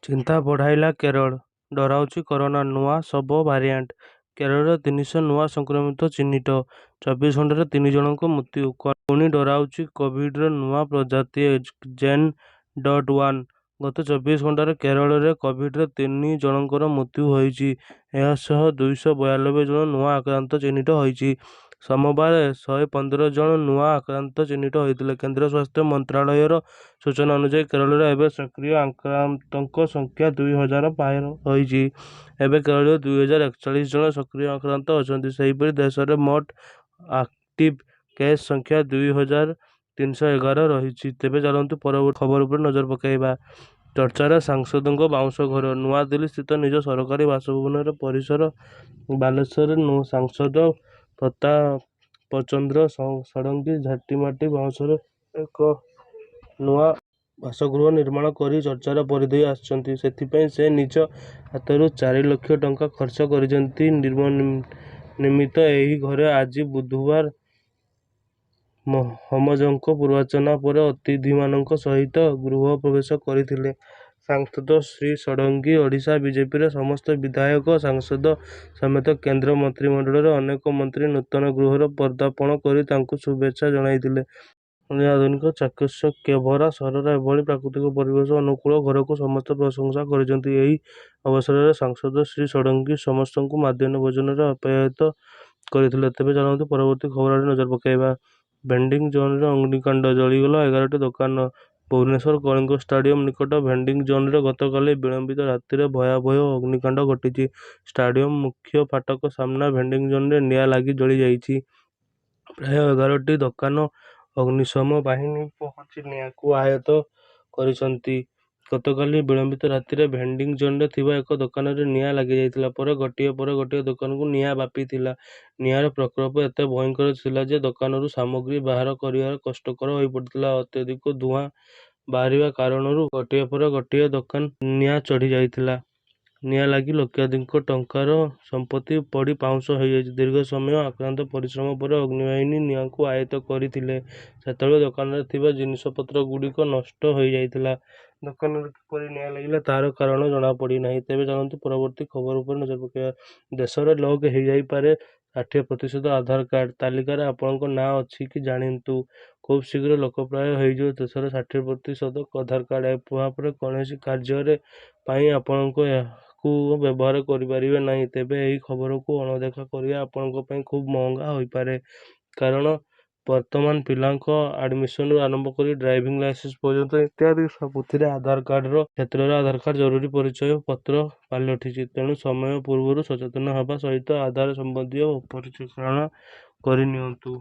ଚିନ୍ତା ବଢ଼ାଇଲା କେରଳ, ଡରାଉଛି କରୋନା ନୂଆ ସବ ଭାରିଆଣ୍ଟ। କେରଳରେ 300 ନୂଆ ସଂକ୍ରମିତ ଚିହ୍ନଟ, 24 ଘଣ୍ଟାରେ ତିନି ଜଣଙ୍କ ମୃତ୍ୟୁ। ପୁଣି ଡରାଉଛି କୋଭିଡର ନୂଆ ପ୍ରଜାତି ଜେନ୍ .1। ଗତ 24 ଘଣ୍ଟାରେ କେରଳରେ କୋଭିଡରେ ତିନି ଜଣଙ୍କର ମୃତ୍ୟୁ ହୋଇଛି। ଏହାସହ 292 ଜଣ ନୂଆ ଆକ୍ରାନ୍ତ ଚିହ୍ନଟ ହୋଇଛି। ସୋମବାର 115 ଜଣ ନୂଆ ଆକ୍ରାନ୍ତ ଚିହ୍ନଟ ହୋଇଥିଲେ। କେନ୍ଦ୍ର ସ୍ୱାସ୍ଥ୍ୟ ମନ୍ତ୍ରାଳୟର ସୂଚନା ଅନୁଯାୟୀ କେରଳରେ ଏବେ ସକ୍ରିୟ ଆକ୍ରାନ୍ତଙ୍କ ସଂଖ୍ୟା 2 ହଜାର ପାର ହୋଇଛି। ଏବେ କେରଳରେ 2,041 ଜଣ ସକ୍ରିୟ ଆକ୍ରାନ୍ତ ଅଛନ୍ତି। ସେହିପରି ଦେଶରେ ମୋଟ ଆକ୍ଟିଭ କେସ୍ ସଂଖ୍ୟା 2,311 ରହିଛି। ତେବେ ଚାଲନ୍ତୁ ପରବର୍ତ୍ତୀ ଖବର ଉପରେ ନଜର ପକାଇବା। ଚର୍ଚ୍ଚାରେ ସାଂସଦଙ୍କ ବାଉଁଶ ଘର। ନୂଆଦିଲ୍ଲୀ ସ୍ଥିତ ନିଜ ସରକାରୀ ବାସଭବନର ପରିସର ବାଲେଶ୍ୱର ସାଂସଦ ପ୍ରତାପଚନ୍ଦ୍ର ଷଡ଼ଙ୍ଗୀ ଝାଟିମାଟି ବାଉଁଶରେ ଏକ ନୂଆ ବାସଗୃହ ନିର୍ମାଣ କରି ଚର୍ଚ୍ଚାର ପରିଧିକୁ ଆସିଛନ୍ତି। ସେଥିପାଇଁ ସେ ନିଜ ହାତରୁ 4 ଲକ୍ଷ ଟଙ୍କା ଖର୍ଚ୍ଚ କରିଛନ୍ତି। ନବନିର୍ମିତ ଏହି ଘରେ ଆଜି ବୁଧବାର ହୋମଯଜ୍ଞ ପୂଜାର୍ଚ୍ଚନା ପରେ ଅତିଥିମାନଙ୍କ ସହିତ ଗୃହ ପ୍ରବେଶ କରିଥିଲେ ସାଂସଦ ଶ୍ରୀ ଷଡ଼ଙ୍ଗୀ। ଓଡ଼ିଶା ବିଜେପିର ସମସ୍ତ ବିଧାୟକ, ସାଂସଦଙ୍କ ସମେତ କେନ୍ଦ୍ର ମନ୍ତ୍ରିମଣ୍ଡଳର ଅନେକ ମନ୍ତ୍ରୀ ନୂତନ ଗୃହରେ ପଦାର୍ପଣ କରି ତାଙ୍କୁ ଶୁଭେଚ୍ଛା ଜଣାଇଥିଲେ। ଆଧୁନିକ ଚାକଚକ୍ୟଭରା ସହରରେ ଏଭଳି ପ୍ରାକୃତିକ ପରିବେଶ ଅନୁକୂଳ ଘରକୁ ସମସ୍ତେ ପ୍ରଶଂସା କରିଛନ୍ତି। ଏହି ଅବସରରେ ସାଂସଦ ଶ୍ରୀ ଷଡ଼ଙ୍ଗୀ ସମସ୍ତଙ୍କୁ ମଧ୍ୟାହ୍ନ ଭୋଜନରେ ଆପ୍ୟାୟିତ କରିଥିଲେ। ତେବେ ଚାଲନ୍ତୁ ପରବର୍ତ୍ତୀ ଖବର ଆଡ଼େ ନଜର ପକାଇବା। ଭେଣ୍ଡିଂ ଜୋନରେ ଅଗ୍ନିକାଣ୍ଡ, ଜଳିଗଲା 11ଟି ଦୋକାନ। ଭୁବନେଶ୍ୱର କଳିଙ୍ଗ ଷ୍ଟାଡିୟମ ନିକଟ ଭେଣ୍ଡିଂ ଜୋନରେ ଗତକାଲି ବିଳମ୍ବିତ ରାତିରେ ଭୟାବହ ଅଗ୍ନିକାଣ୍ଡ ଘଟିଛି। ଷ୍ଟାଡିୟମ ମୁଖ୍ୟ ଫାଟକ ସାମ୍ନା ଭେଣ୍ଡିଂ ଜୋନରେ ନିଆଁ ଲାଗି ଜଳିଯାଇଛି। ପ୍ରାୟ 11ଟି ଦୋକାନ। ଅଗ୍ନିଶମ ବାହିନୀ ପହଞ୍ଚି ନିଆଁକୁ ଆୟତ୍ତ କରିଛନ୍ତି। ଗତକାଲି ବିଳମ୍ବିତ ରାତିରେ ଭେଣ୍ଡିଂ ଜୋନରେ ଥିବା ଏକ ଦୋକାନରେ ନିଆଁ ଲାଗିଥିଲା। ପରେ ଗୋଟିଏ ପରେ ଗୋଟିଏ ଦୋକାନକୁ ନିଆଁ ବ୍ୟାପିଥିଲା। ନିଆଁର ପ୍ରକୋପ ଏତେ ଭୟଙ୍କର ଥିଲା ଯେ ଦୋକାନରୁ ସାମଗ୍ରୀ ବାହାର କରିବା କଷ୍ଟକର ହୋଇପଡ଼ିଥିଲା। ଅତ୍ୟଧିକ ଧୂଆଁ ବାହାରିବା କାରଣରୁ ଗୋଟିଏ ପରେ ଗୋଟିଏ ଦୋକାନରେ ନିଆଁ ଚଢ଼ିଯାଇଥିଲା। ନିଆଁ ଲାଗି ଲକ୍ଷାଧିକ ଟଙ୍କାର ସମ୍ପତ୍ତି ପୋଡ଼ି ପାଉଁଶ ହୋଇଯାଇଛି। ଦୀର୍ଘ ସମୟ ଅକ୍ଳାନ୍ତ ପରିଶ୍ରମ ପରେ ଅଗ୍ନିବାହିନୀ ନିଆଁକୁ ଆୟତ୍ତ କରିଥିଲେ। ସେତେବେଳକୁ ଦୋକାନରେ ଥିବା ଜିନିଷପତ୍ରଗୁଡ଼ିକ ନଷ୍ଟ ହୋଇଯାଇଥିଲା। ଦୋକାନରେ କିପରି ନିଆଁ ଲାଗିଲା ତାହାର କାରଣ ଜଣାପଡ଼ିନାହିଁ। ତେବେ ଚାଲନ୍ତୁ ପରବର୍ତ୍ତୀ ଖବର ଉପରେ ନଜର ପକାଇବା। ଦେଶରେ ଲକ୍ ହୋଇଯାଇପାରେ 60% ଆଧାର କାର୍ଡ, ତାଲିକାରେ ଆପଣଙ୍କ ନାଁ ଅଛି କି ଜାଣନ୍ତୁ। ଖୁବଶୀଘ୍ର ଲକ୍ ପ୍ରାୟ ହୋଇଯିବ ଦେଶର 60% ଆଧାର କାର୍ଡ। ଏହାପରେ କୌଣସି କାର୍ଯ୍ୟ ପାଇଁ ଆପଣ ଏହାକୁ ବ୍ୟବହାର କରିପାରିବେ ନାହିଁ। ତେବେ ଏହି ଖବରକୁ ଅଣଦେଖା କରିବା ଆପଣଙ୍କ ପାଇଁ ଖୁବ ମହଙ୍ଗା ହୋଇପାରେ। କାରଣ ବର୍ତ୍ତମାନ ପିଲାଙ୍କ ଆଡମିସନରୁ ଆରମ୍ଭ କରି ଡ୍ରାଇଭିଂ ଲାଇସେନ୍ସ ପର୍ଯ୍ୟନ୍ତ ଇତ୍ୟାଦି ସବୁଥିରେ ଆଧାର କାର୍ଡର କ୍ଷେତ୍ରରେ ଆଧାର କାର୍ଡ ଜରୁରୀ ପରିଚୟ ପତ୍ର ପାଲଟିଛି। ତେଣୁ ସମୟ ପୂର୍ବରୁ ସଚେତନ ହେବା ସହିତ ଆଧାର ସମ୍ବନ୍ଧୀୟ ପ୍ରମାଣୀକରଣ କରିନିଅନ୍ତୁ।